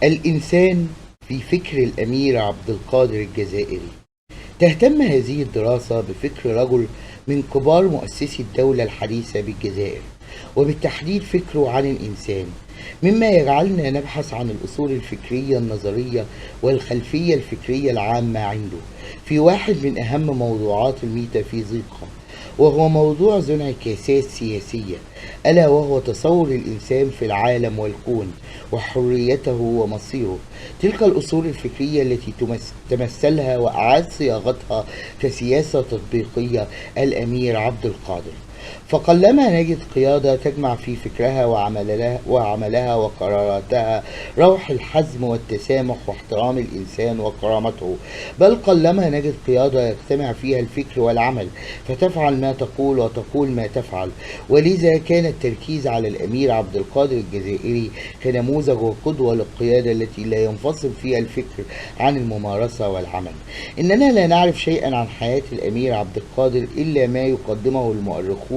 الإنسان في فكر الأمير عبد القادر الجزائري. تهتم هذه الدراسة بفكر رجل من كبار مؤسسي الدولة الحديثة بالجزائر، وبالتحديد فكره عن الإنسان، مما يجعلنا نبحث عن الأصول الفكرية النظرية والخلفية الفكرية العامة عنده في واحد من أهم موضوعات الميتافيزيقا، وهو موضوع ذو انعكاسات سياسية، ألا وهو تصور الإنسان في العالم والكون وحريته ومصيره. تلك الأصول الفكرية التي تمثلها وأعاد صياغتها كسياسة تطبيقية الأمير عبد القادر. فقلما نجد قيادة تجمع في فكرها وعملها وقراراتها روح الحزم والتسامح واحترام الإنسان وكرامته، بل قلما نجد قيادة يجتمع فيها الفكر والعمل، فتفعل ما تقول وتقول ما تفعل. ولذا كان التركيز على الأمير عبد القادر الجزائري كنموذج وقدوة للقيادة التي لا ينفصل فيها الفكر عن الممارسة والعمل. إننا لا نعرف شيئا عن حياة الأمير عبد القادر إلا ما يقدمه المؤرخون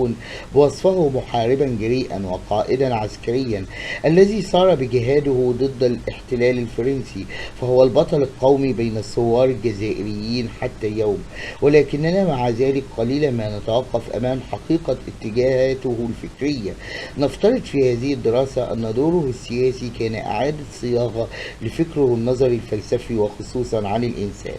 بوصفه محاربا جريئا وقائدا عسكريا الذي صار بجهاده ضد الاحتلال الفرنسي، فهو البطل القومي بين الثوار الجزائريين حتى اليوم. ولكننا مع ذلك قليلا ما نتوقف أمام حقيقة اتجاهاته الفكرية. نفترض في هذه الدراسة أن دوره السياسي كان إعادة صياغة لفكره النظري الفلسفي وخصوصا عن الإنسان.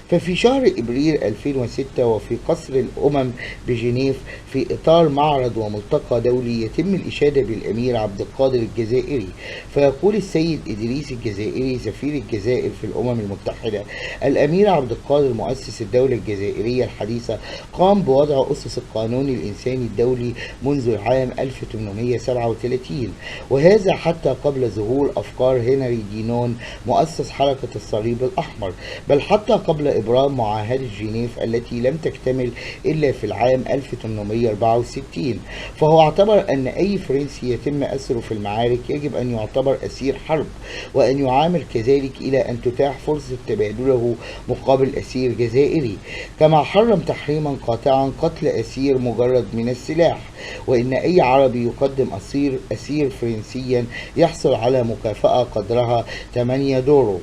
ففي شهر إبريل 2006 وفي قصر الأمم بجنيف في إطار معرض وملتقى دولي يتم الإشادة بالأمير عبد القادر الجزائري، فيقول السيد إدريس الجزائري سفير الجزائر في الأمم المتحدة: الأمير عبد القادر مؤسس الدولة الجزائرية الحديثة قام بوضع أسس القانون الإنساني الدولي منذ العام 1837، وهذا حتى قبل ظهور أفكار هنري دينون مؤسس حركة الصليب الأحمر، بل حتى قبل إبرام معاهدة جنيف التي لم تكتمل إلا في العام 1864. فهو اعتبر أن أي فرنسي يتم أسره في المعارك يجب أن يعتبر أسير حرب، وأن يعامل كذلك إلى أن تتاح فرصة تبادله مقابل أسير جزائري، كما حرم تحريما قاطعا قتل أسير مجرد من السلاح، وإن أي عربي يقدم أسير فرنسيا يحصل على مكافأة قدرها 8 دورو،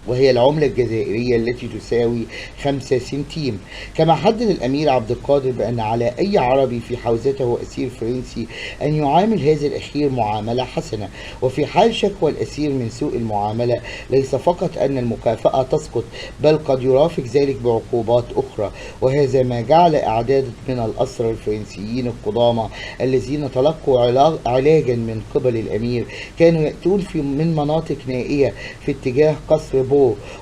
وهي العملة الجزائرية التي تساوي 5 سنتيم. كما حدد الأمير عبد القادر بأن على أي عربي في حوزته أسير فرنسي أن يعامل هذا الأخير معاملة حسنة، وفي حال شكوى الأسير من سوء المعاملة ليس فقط أن المكافأة تسقط، بل قد يرافق ذلك بعقوبات أخرى. وهذا ما جعل أعداد من الأسرى الفرنسيين القدامى الذين تلقوا علاجا من قبل الأمير كانوا يأتون من مناطق نائية في اتجاه قصر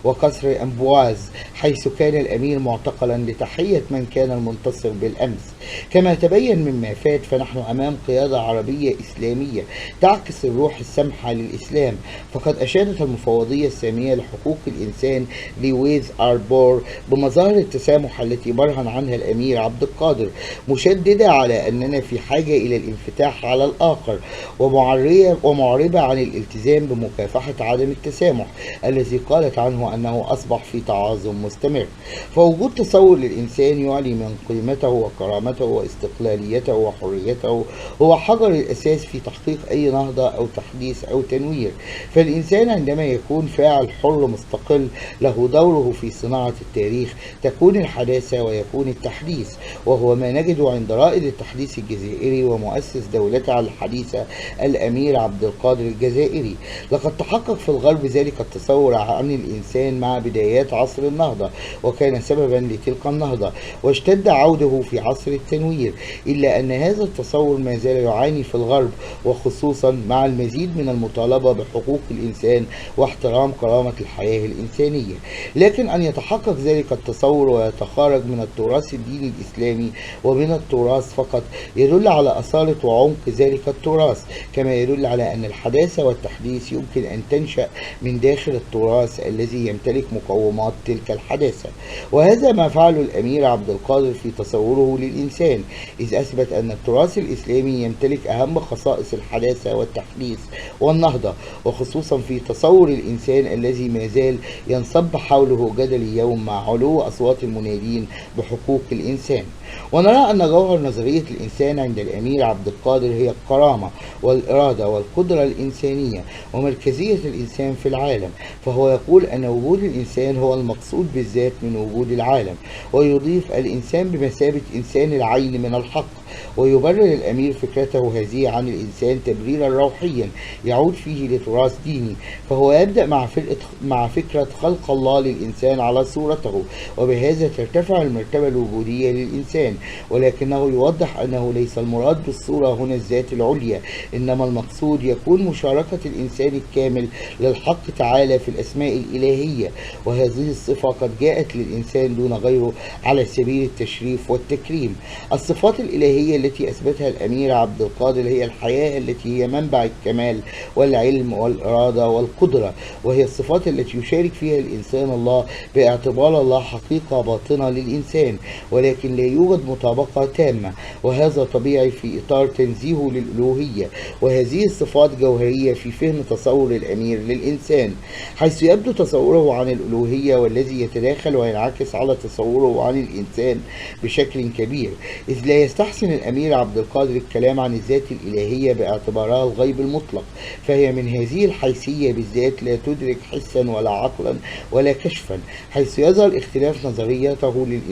وقصر أمبواز، حيث كان الأمير معتقلا لتحية من كان المنتصر بالأمس. كما تبين مما فات، فنحن أمام قيادة عربية إسلامية تعكس الروح السمحة للإسلام. فقد أشادت المفوضية السامية لحقوق الإنسان لويز آربور بمظاهر التسامح التي برهن عنها الأمير عبد القادر، مشددة على أننا في حاجة إلى الانفتاح على الآخر، ومعربة عن الالتزام بمكافحة عدم التسامح الذي قالت عنه أنه أصبح في تعاظم مستمر. فوجود تصور للإنسان يعلي من قيمته وكرامته واستقلاليته وحريته هو حجر الأساس في تحقيق أي نهضة أو تحديث أو تنوير. فالإنسان عندما يكون فاعل حر مستقل له دوره في صناعة التاريخ تكون الحداثة ويكون التحديث، وهو ما نجده عند رائد التحديث الجزائري ومؤسس دولتها الحديثة الأمير عبد القادر الجزائري. لقد تحقق في الغرب ذلك التصور عن الإنسان مع بدايات عصر النهضة، وكان سببا لتلك النهضة، واشتد عوده في عصر التنوير، إلا أن هذا التصور ما زال يعاني في الغرب، وخصوصا مع المزيد من المطالبة بحقوق الإنسان واحترام كرامة الحياة الإنسانية. لكن أن يتحقق ذلك التصور ويتخارج من التراث الديني الإسلامي ومن التراث فقط يدل على أصالة وعمق ذلك التراث، كما يدل على أن الحداثة والتحديث يمكن أن تنشأ من داخل التراث الذي يمتلك مقومات تلك الحداثة. وهذا ما فعله الأمير عبد القادر في تصوره للإنسان، إذ أثبت أن التراث الإسلامي يمتلك أهم خصائص الحداثة والتحديث والنهضة، وخصوصا في تصور الإنسان الذي ما زال ينصب حوله جدل اليوم مع علو أصوات المنادين بحقوق الإنسان. ونرى أن جوهر نظرية الإنسان عند الأمير عبد القادر هي الكرامة والإرادة والقدرة الإنسانية ومركزية الإنسان في العالم، فهو يقول أن وجود الإنسان هو المقصود بالذات من وجود العالم، ويضيف الإنسان بمثابة إنسان العين من الحق. ويبرر الأمير فكرته هذه عن الإنسان تبريرا روحيا يعود فيه لتراث ديني، فهو يبدأ مع فكرة خلق الله للإنسان على صورته، وبهذا ترتفع المرتبة الوجودية للإنسان، ولكنه يوضح أنه ليس المراد بالصورة هنا الذات العليا، إنما المقصود يكون مشاركة الإنسان الكامل للحق تعالى في الأسماء الإلهية، وهذه الصفة قد جاءت للإنسان دون غيره على سبيل التشريف والتكريم. الصفات الإلهية التي أثبتها الأمير عبد القادر هي الحياة التي هي منبع الكمال والعلم والإرادة والقدرة، وهي الصفات التي يشارك فيها الإنسان الله باعتبار الله حقيقة باطنة للإنسان، ولكن لا يوجد مطابقة تامة، وهذا طبيعي في إطار تنزيهه للألوهية. وهذه الصفات جوهرية في فهم تصور الأمير للإنسان، حيث يبدو تصوره عن الألوهية والذي يتداخل وينعكس على تصوره عن الإنسان بشكل كبير، إذ لا يستحسن الأمير عبد القادر الكلام عن الذات الإلهية باعتبارها الغيب المطلق، فهي من هذه الحيثية بالذات لا تدرك حسا ولا عقلا ولا كشفا، حيث يظهر اختلاف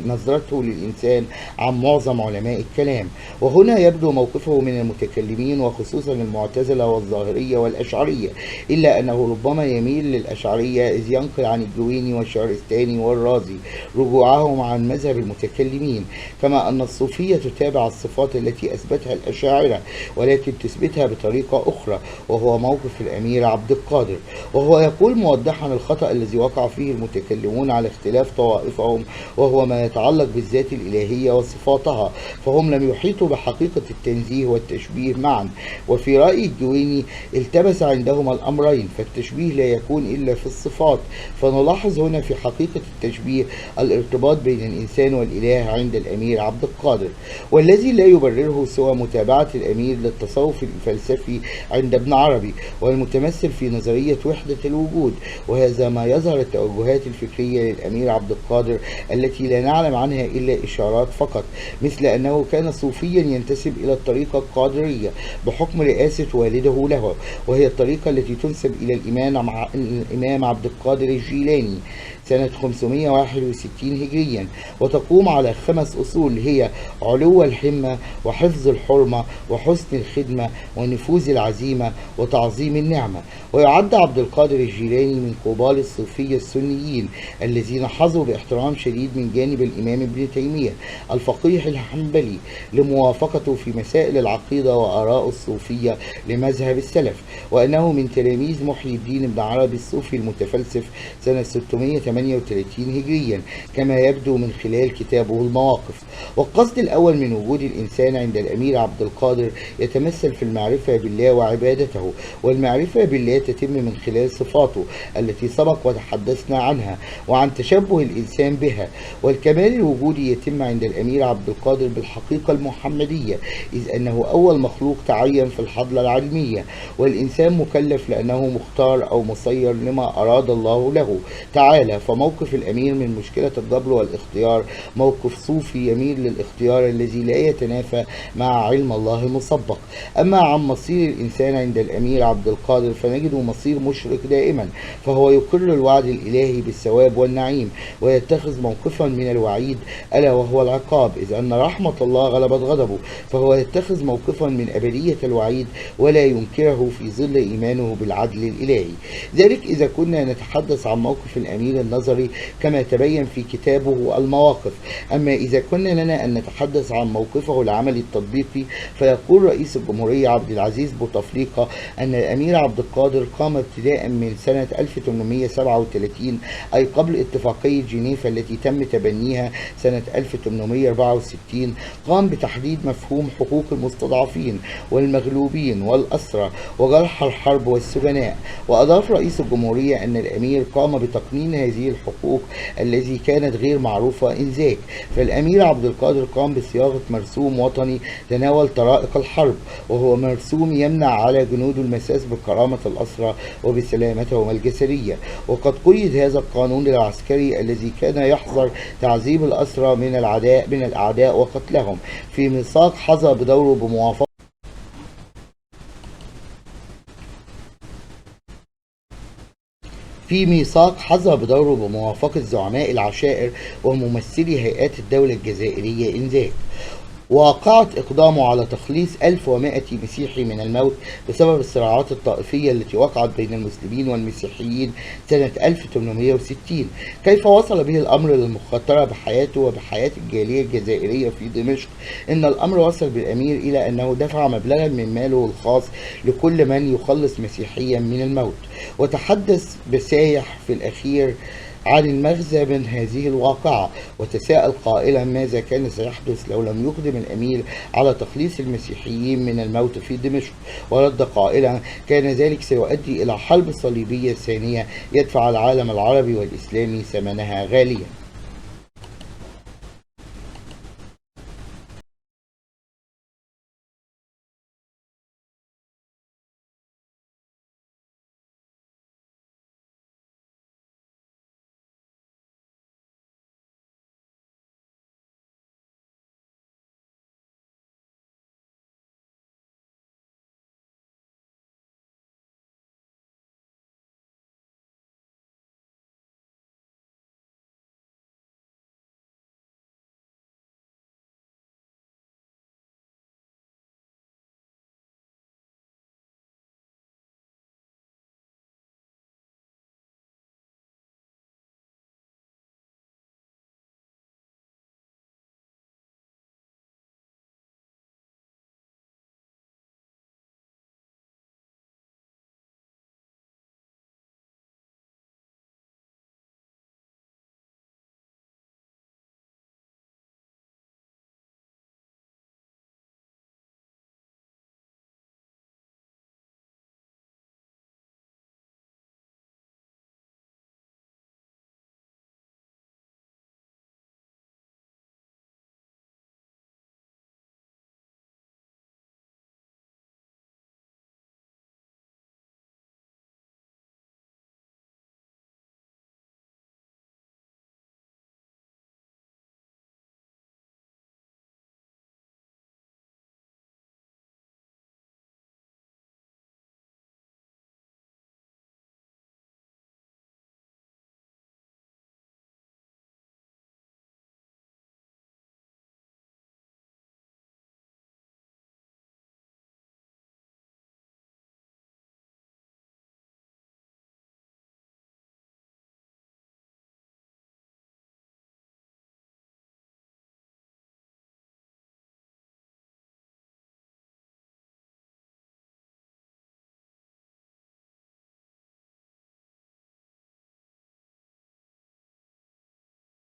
نظرته للإنسان عن معظم علماء الكلام. وهنا يبدو موقفه من المتكلمين وخصوصا المعتزلة والظاهرية والأشعرية، إلا أنه ربما يميل للأشعرية إذ ينقل عن الجويني والشهرستاني والرازي رجوعهم عن مذهب المتكلمين، كما أن الصوفية تتابع الصفات التي أثبتها الأشاعرة ولكن تثبتها بطريقة أخرى، وهو موقف الأمير عبد القادر. وهو يقول موضحا الخطأ الذي وقع فيه المتكلمون على اختلاف طوائفهم، وهو ما يتعلق بالذات الإلهية وصفاتها، فهم لم يحيطوا بحقيقة التنزيه والتشبيه معا. وفي رأي الجويني التبس عندهما الأمرين، فالتشبيه لا يكون إلا في الصفات، فنلاحظ هنا في حقيقة التشبيه الارتباط بين الإنسان والإله عند الأمير عبد القادر، والذي لا يبرره سوى متابعة الأمير للتصوف الفلسفي عند ابن عربي والمتمثل في نظرية وحدة الوجود. وهذا ما يظهر التوجهات الفكرية للأمير عبد القادر التي لا نعلم عنها إلا إشارات فقط، مثل أنه كان صوفيا ينتسب إلى الطريقة القادرية بحكم رئاسة والده له، وهي الطريقة التي تنسب إلى الإمام عبد القادر الجيلاني سنة 561 هجريا، وتقوم على 5 أصول هي علو الهمة وحفظ الحرمة وحسن الخدمة ونفوذ العزيمة وتعظيم النعمة. ويعد عبد القادر الجيلاني من قبال الصوفية السنيين الذين حظوا باحترام شديد من جانب الإمام ابن تيمية الفقيه الحنبلي لموافقته في مسائل العقيدة وآراء الصوفية لمذهب السلف، وأنه من تلاميذ محي الدين ابن عربي الصوفي المتفلسف سنة 638 هجريا، كما يبدو من خلال كتابه المواقف. والقصد الأول من وجود الإنسان عند الأمير عبد القادر يتمثل في المعرفة بالله وعبادته، والمعرفة بالله تتم من خلال صفاته التي سبق وتحدثنا عنها وعن تشبه الإنسان بها. والكمال الوجودي يتم عند الأمير عبد القادر بالحقيقة المحمدية، إذ أنه أول مخلوق تعين في الحضلة العلمية، والإنسان مكلف لأنه مختار أو مسير لما أراد الله له تعالى. فموقف الأمير من مشكلة الجبر والاختيار موقف صوفي يميل للاختيار الذي لا يتنافى مع علم الله المسبق. أما عن مصير الإنسان عند الأمير عبد القادر فنجده مصير مشرق دائما، فهو يقر الوعد الإلهي بالثواب والنعيم ويتخذ موقفا من الوعيد ألا وهو العقاب، إذ أن رحمة الله غلبت غضبه، فهو يتخذ موقفا من أبدية الوعيد ولا ينكره في ظل إيمانه بالعدل الإلهي. ذلك إذا كنا نتحدث عن موقف الأمير النظري كما تبين في كتابه المواقف. أما إذا كنا لنا أن نتحدث عن موقفه العملي التطبيقي، فيقول رئيس الجمهورية عبد العزيز بوتفليقة أن الأمير عبد القادر قام ابتداء من سنة 1837، أي قبل اتفاقية جنيف التي تم تبنيها سنة 1864، قام بتحديد مفهوم حقوق المستضعفين والمغلوبين والأسرى وجرحى الحرب والسجناء. وأضاف رئيس الجمهورية أن الأمير قام بتقنين هذه الحقوق التي كانت غير معروفة إنذاك. فالأمير عبد القادر قام بصياغة مرسوم وطني تناول طرائق الحرب، وهو مرسوم يمنع على جنود المساس بكرامة الأسرى وبسلامتهم الجسدية. وقد قيد هذا القانون العسكري الذي كان يحظر تعذيب الأسرى من الأعداء وقتلهم في ميثاق حظى بدوره بموافقة زعماء العشائر وممثلي هيئات الدولة الجزائرية إنذاك. وقعت إقدامه على تخليص 1100 مسيحي من الموت بسبب الصراعات الطائفية التي وقعت بين المسلمين والمسيحيين سنة 1860. كيف وصل به الأمر للمخاطرة بحياته وبحياة الجالية الجزائرية في دمشق؟ إن الأمر وصل بالأمير إلى أنه دفع مبلغا من ماله الخاص لكل من يخلص مسيحيا من الموت. وتحدث بسايح في الأخير عن المغزى من هذه الواقعة، وتساءل قائلا ماذا كان سيحدث لو لم يقدم الأمير على تخليص المسيحيين من الموت في دمشق. ورد قائلا كان ذلك سيؤدي إلى حرب صليبية ثانية يدفع العالم العربي والإسلامي ثمنها غاليا.